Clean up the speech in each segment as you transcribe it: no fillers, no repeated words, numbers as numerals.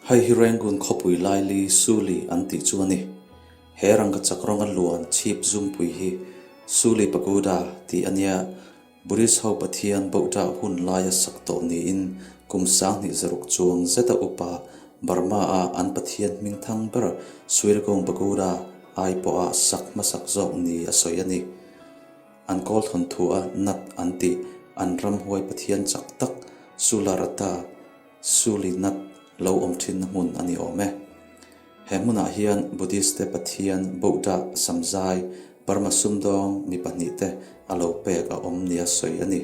Hei hi Rangoon khawpui laili Suli an tih chu a ni. He rangkachak rawnga luan chhip zungpui hi Suli Pagoda tih a nia. Buddhist ho Pathian bohṭah hun laia sak tawh niin kum 2006 chuang zeta upa Burma-a an Pathian hmingthang ber Suirgong Pagoda ai pawha sak hmasak zawk ni a sawi a ni. An kawl thawn thu a nat an tih an ramhuai Pathian chak tak Sularata Suli nat lo awm thinna hmun a ni awm e. He hmunah hian Buddhist te Pathian Buddha samzai Burma sumdawng mi pahnihte a lo pek a awm nia sawi a ni.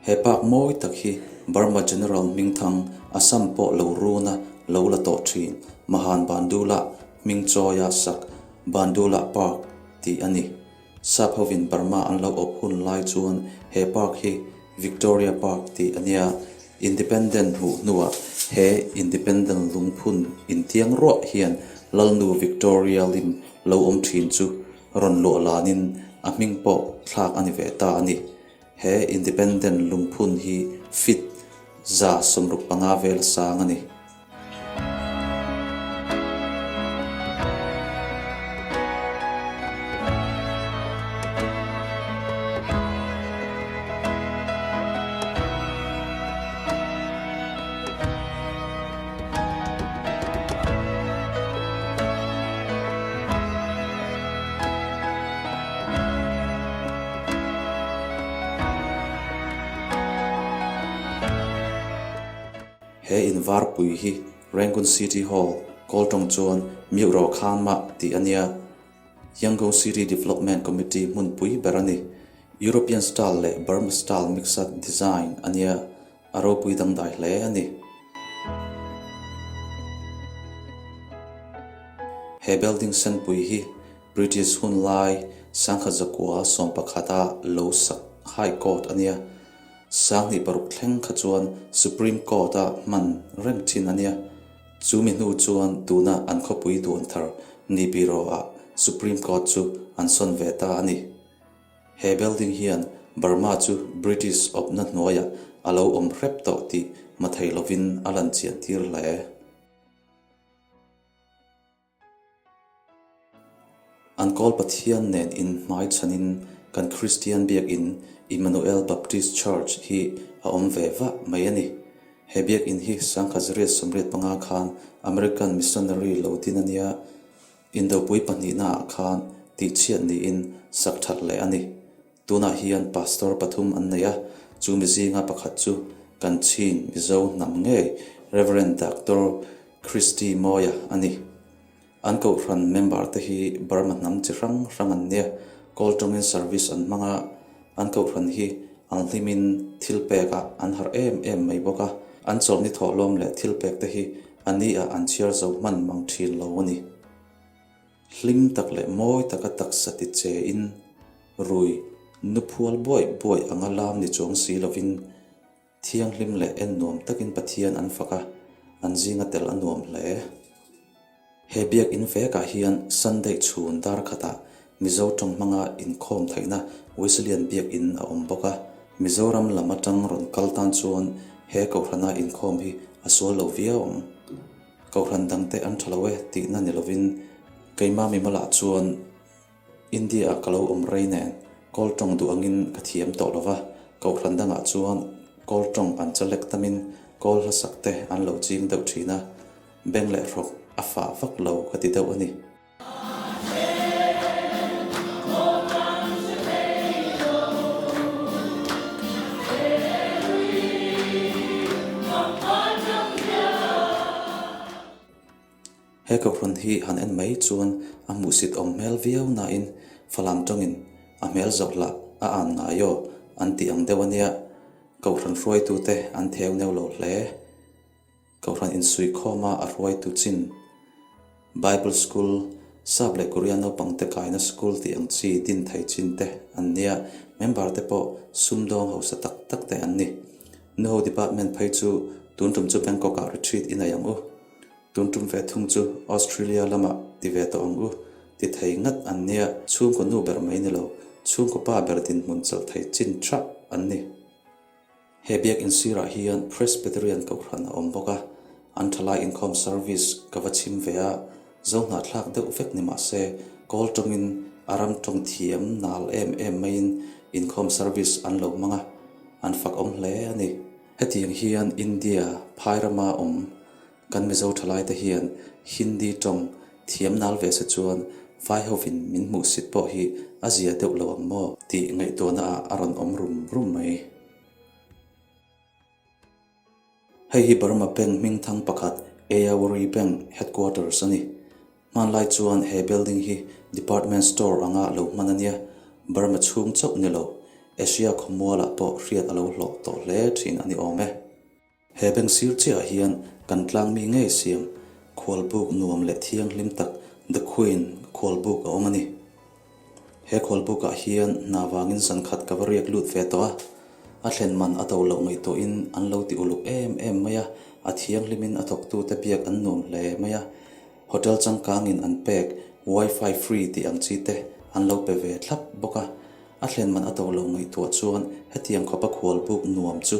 He park mawi tak hi Burma General hmingthang Assam pawh lo runa lo la tawh thin Mahan Bandula hming chawia sak Bandula Park tih a ni. Sap hovin Burma an lo awp hun lai chuan he park hi Victoria Park tih a nia. Independent hmuh hnuah he Independent lungphun intiang ruah hian Lalnu Victoria lim lo awm thin chu rawn luah lanin a hming pawh thlak a ni ve ta a ni. He Independent lungphun hi feet 165 vel sang a ni. He in varpui hi Rangoon City Hall, Kawltawng chuan Miuh Ro Khan Mah tih a nia. Yangon City Development Committee hmunpui ber a ni. European style leh Burma style mix-a design a nia, a ropui dangdai hle a ni. He building senpui hi British hun lai 1911 a lo sak High Court a nia. 2006 thleng kha chuan Supreme Court a hman reng thin a nia. Chu mi hnu chuan tuna an khawpui duan thar ni Bureau ah Supreme Court chu an sawn ve ta a ni. He building hian Burma chu British awpna hnuaiah a lo awm hrep tawh tih mathei lovin a lan chian tir hle. An kawl Pathian nen in hmai chhanin kan Kristian biakin Immanuel Baptist Church hi a awm ve vah mai a ni. He biakin hi 1985 khan American missionary lo din a nia, Indopui pahnihnaah khan tihchhiat niin sak that leh a ni. Tunah hian Pastor pathum an nei a, chu mi zinga pakhat chu kan Chin Mizo hnam ngei Rev. Doctor Christy Mawia a ni. An kohhran member te hi Burma hnam chi hrang hrang an nia, Kawl tawngin service an hmang a, an kohhran hi an hlimin thil pekah an harh em em mai bawk a, an chawlhni thawhlawm leh thil pek te hi a ni ah an chhiar zo hman mang thin lo a ni. Hlim tak leh mawi taka taksa ti che in rui nuphual buaih buaih anga lam ni chuang si lovin thianghlim leh en nuam takin Pathian an fak a, an zinga tel a nuam hle. He biakinn vekah hian Sunday chhun dar khatah Mizo tawng hmanga inkhawm theihna Wesleyan biakinn a awm bawk a, Mizoram lam atang rawn kal tan chuan he kohhrana inkhawm hi a sual lo viau ang. Kohhran dangte an tha lo e tihna ni lovin keimah mimalah chuan India-ah ka lo awm rei nen Kawl tawng duh angin ka thiam tawh lo va, kohhran dangah chuan Kawl tawng an chalek tamin Kawl hlasak te an lo ching deuh thin a, beng leh hrawk a fah vak lo ka ti deuh a ni. He kohhran hi han en mai chuan a hmuhsit awm hmel viau nain Falam tawngin a hmel zawh lah a an ngai aw an tih ang deuh a nia. Kohhran hruaitute an theu neu lo hle. Kohhran insuihkhawma a hruaitu chin Bible School, Sap leh Korea naupangte kaina school tih ang chi din thei chin te an nia, member te pawh sumdawng hausa tak tak te an ni. Nuho department phei chu tun tum chu Bangkok ah retreat i nei ang u. Tun tum ve thung chu Australia lamah ti ve tawh ang u. Ti thei ngat an nia, chhungkaw nu ber mai ni lo, chhungkaw pa ber dinhmun chalh thei chin thap an ni. He biakinn sirah hian Presbyterian Kohhran a awm bawk a, an thalai inkhawm service ka va chhim ve a, zo hnahthlak deuh vek ni mah se, kawl tawngin a ram tawng thiam nal em em maiin inkhawm service an lo hmang a, an fak awm hle a ni. Hetiang hian India phai rama awm Kan Mizo thalaite hian Hindi tawng thiam nal ve se chuan vai hovin min hmuhsit pawh hi a zia deuh lo ang maw tih ngaihtuahna ah a rawn awm rum rum mai. Hei hi Burma Bank hmingthang pakhat Ayawari Bank Headquarters a ni. Hmanlai chuan he building hi department store anga lo hman a nia, Burma chhung chauh ni lo, Asia khawmualah pawh hriat a lo hlawh tawh hle thin a ni awm e. He bank sir chiahah hian kan tlangmi ngei siam khualbuk nuam leh thianghlim tak The Queen khualbuk a awm a ni. He khualbukah hian hna vangin zan khat ka va riak lut ve tawh a, a thlen man a to loh ngaihtuahin an lo ti uluk em em mai a, a thianghlimin a thawktute biak an nuam hle mai a, hotel changkangin an pek wifi free tih ang chi te an lo pe ve thlap bawk a. A thlen man a to lo ngaihtuah chuan hetiang khawpa khualbuk nuam chu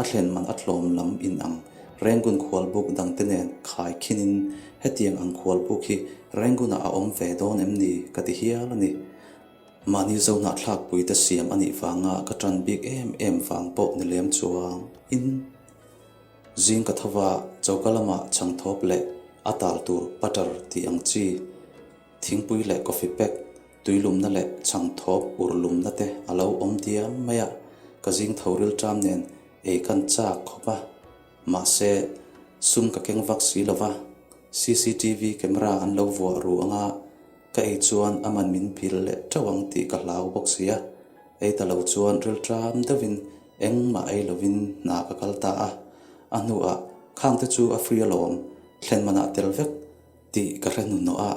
a thlen man a tlawm lam in ang Rangoon khualbuk dangte nen khai khinin hetiang ang khualbuk hi Rangoon-ah a awm ve dawn em ni ka ti hial a ni. Mahni zo hnahthlakpui te siam a nih vanga ka tan bik em em vang pawh ni lem chuang in zing ka tho va choka lamah chhangthawp leh a tal tur butter tih ang chi thingpui leh coffee pack Tuilumna leh chhangthawp urlumna te a lo awm diam mai a, ka zing tho rilṭam nen ei kan chak khawp a, mahse sum ka keng vak si lo va, cctv camera an lo vuah ru anga ka ei chuan a man min bil leh ṭeuh ang tih ka hlau bawk si a, ei ta lo chuan rilṭam deuhin engmah ei lovin hna ka kal ta a, a hnuah khangte chu a free alawm, thlen manah tel vek Tih ka hre hnuhnawh a,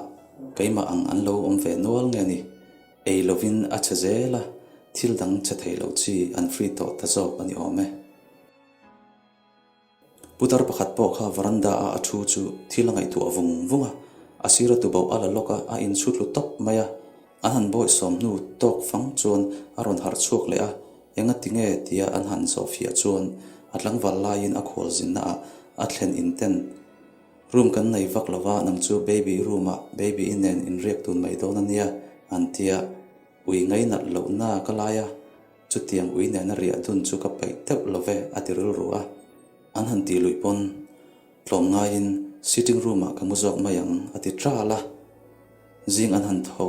keimah ang an lo awm ve nual nge ni? Ei lovin a chhe zel a, thil dang chhe thei lo chi an free tawh ta zawk a ni awm e. Putar pakhat pawh kha veranda a a thu chu thil a ngaihtuah vung vung a, a sira tuboh a la lawk a, a inchhutlu tawp mai a. An han bawihsawm hnu tawk fang chuan a rawn harh chhuak leh a, enga ti nge tia an han zawhfiah chuan a tlangval laiin a khualzinna ah a thlen inten Room kan nei vak lova nang chu baby room ah baby i nen in riak tun mai dawn a nia an ti a, ui ngainat loh na ka lai a, chutiang ui nena riah dun chu ka peih deuh lo ve a ti rilru a, an han tih luih pawn tlawm ngaiin sitting room ah ka mu zawk mai ang a ti tral a, zing an han tho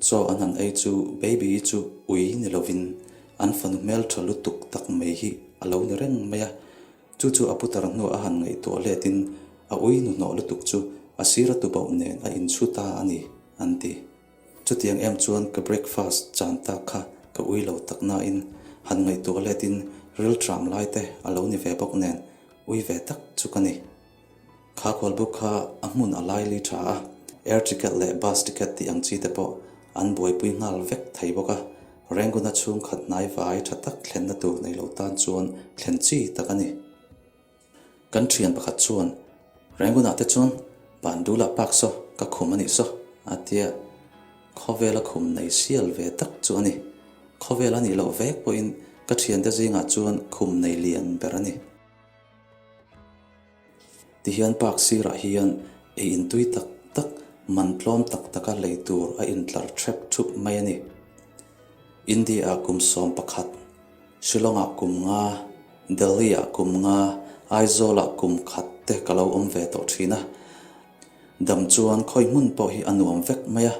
chaw an han ei chu baby i chu ui ni lovin an fanu hmeltha lutuk tak mai hi a lo ni reng mai a. Chu chu a putar hnuah a han ngaihtuah letin a ui hnuhnawh lutuk chu a sira tubauh nen a inchhu ta a ni, an ti. Chutiang em chuan ka breakfast chan tak kha ka ui lo tak nain han ngaihtuah letin rilṭam lai te a lo ni ve bawk nen ui ve tak chu ka ni. Kha khualbuk kha a hmun a laili tha a, air ticket leh bus ticket tih ang chi te pawh an buaipui nghal vek thei bawk a, Rangoon-a chhungkhat hnai vai tha tak thlenna tur nei lo tan chuan thlen chi tak a ni. Kan thian pakhat chuan, Rangoon-ah te chuan Bandula Park saw ka khum a nih saw, a tia. Khawvela khum nei sial ve tak chu a ni. Khawvel a nih loh vek pawhin ka thiante zingah chuan khum nei lian ber a ni. Tihian park sirah hian ei intui tak tak, man tlawm tak taka lei tur a intlar ṭhep ṭhup mai a ni. India-ah kum 11, Shillong-ah kum nga, Delhi-ah kum nga, Aizawl-ah kum khat te ka lo awm ve tawh ṭhin a. Dam chuan khawi hmun pawh hi a nuam vek mai a,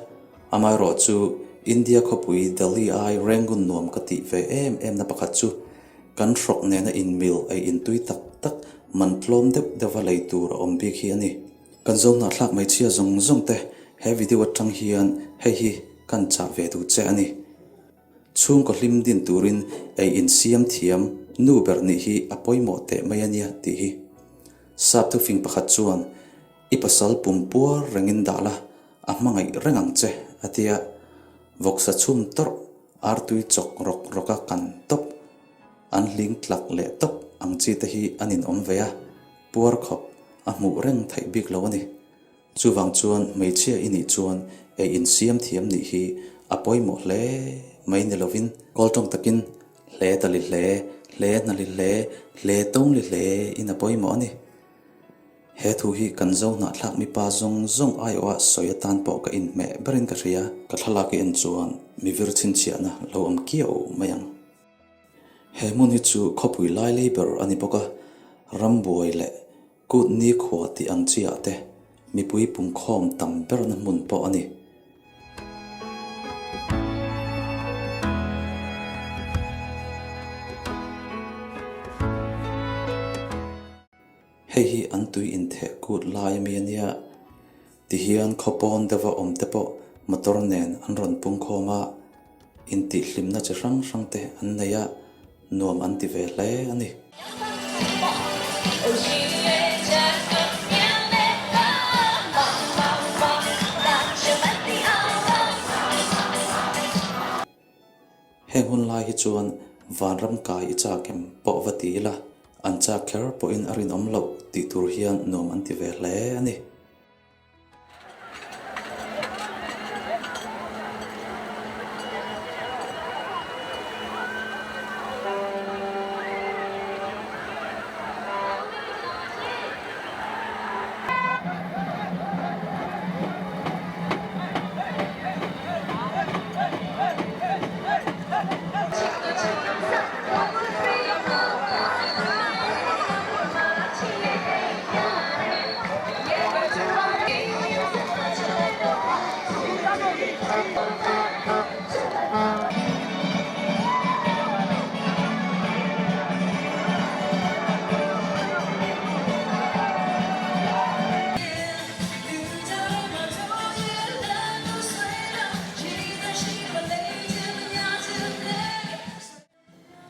amaherawh chu India khawpui Delhi ai Rangoon nuam ka tih ve em em na pakhat chu Kan hrawk nena inmil ei intui tak tak man tlawm deuh deuha lei tur a awm bik hi a ni. Kan zo hnahthlak hmeichhia zawng zawng te he video atang hian hei hi kan chah ve duh che a ni. Chhungkaw hlim din turin ei insiam thiam nu ber nih hi a pawimawh teh mai a nia tih hi. Sap thufing pakhat chuan i pasal pum puar rengin dah la a hmangaih reng ang che a tia. Vawksa chhum tawrh Artui chawk rawk rawk a kan tawp, an hling tlak leh tawp ang chi te hi an inawm ve a, puar khawp a hmuh reng theih bik lo a ni. Chuvang chuan hmeichhia i nih chuan Ei insiam thiam nih hi a pawimawh hle mai ni lovin kawl tawng takin hle ta li hle, hle hna li hle, hle tawng li hle in a pawimawh a ni. He thu hi kan zo hnahthlak mipa zawng zawng aiawha sawi atan pawh ka inhmeh berin ka hria. Ka thlalak i en chuan mi vir chhinchhiahna lo awm kiau mai ang. He hmun hi chu khawpui lai lei ber a ni bawk a, rambuai leh Kut nikhua tih ang chiah te mipui pungkhawm tam berna hmun pawh a ni. Hei hi an tui intheh kut lai ami a nia. Tihian khawpawn deuha awm te pawh motor nen an rawn pungkhawm a, intihhlimna chi hrang hrang te an nei a, nuam an ti ve hle a ni. Heng hun lai hi chuan vanram kai i chak em pawh va ti ila, an chak kher pawhin a rinawm loh tih tur hian nuam an ti ve hle a ni.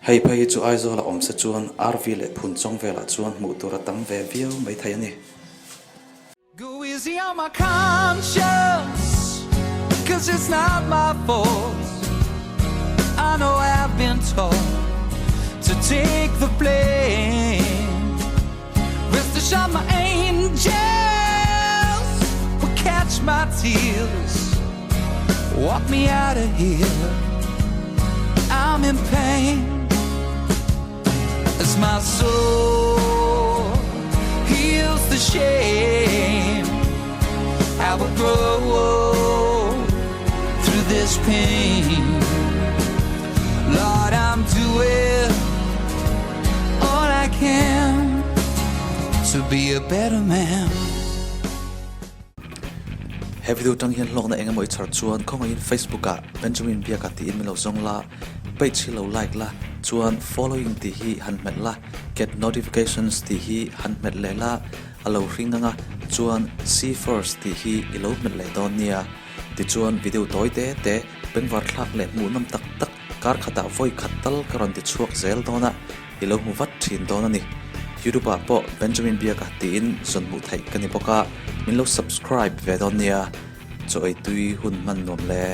Hei phei hi chu Aizawl a awm se chuan RV leh Phunchawng velah chuan hmuh tur a tam ve viau mai thei a ni. Go easy on my conscience Cause it's not my fault I know I've been taught To take the blame Rest assured my angels Will catch my tears Walk me out of here I'm in pain As my soul heals the shame I will grow through this pain Lord, I'm doing all I can To be a better man He video tang hian hlawkna eng emaw i chhar chuan khawngaihin Facebook ah Benjamin Biaka tiin min lo zawng la, page hi lo like la, chuan following tih hi han hmet la, get notifications tih hi han hmet leh la, a lo hring ang a, chuan see first tih hi i lo hmet leh dawn nia. Tichuan video tawi te te bengvar thlak leh hmuhnawm tak tak kar khatah vawi khat tal ka rawn ti chhuak zel dawn a, I lo hmu vat thin dawn a ni. YouTube ah pawh Benjamin Biaka tiin zawn hmuh theih ka ni bawk a, min lo subscribe ve dawn nia. Chaw ei tui hun hman nuam le.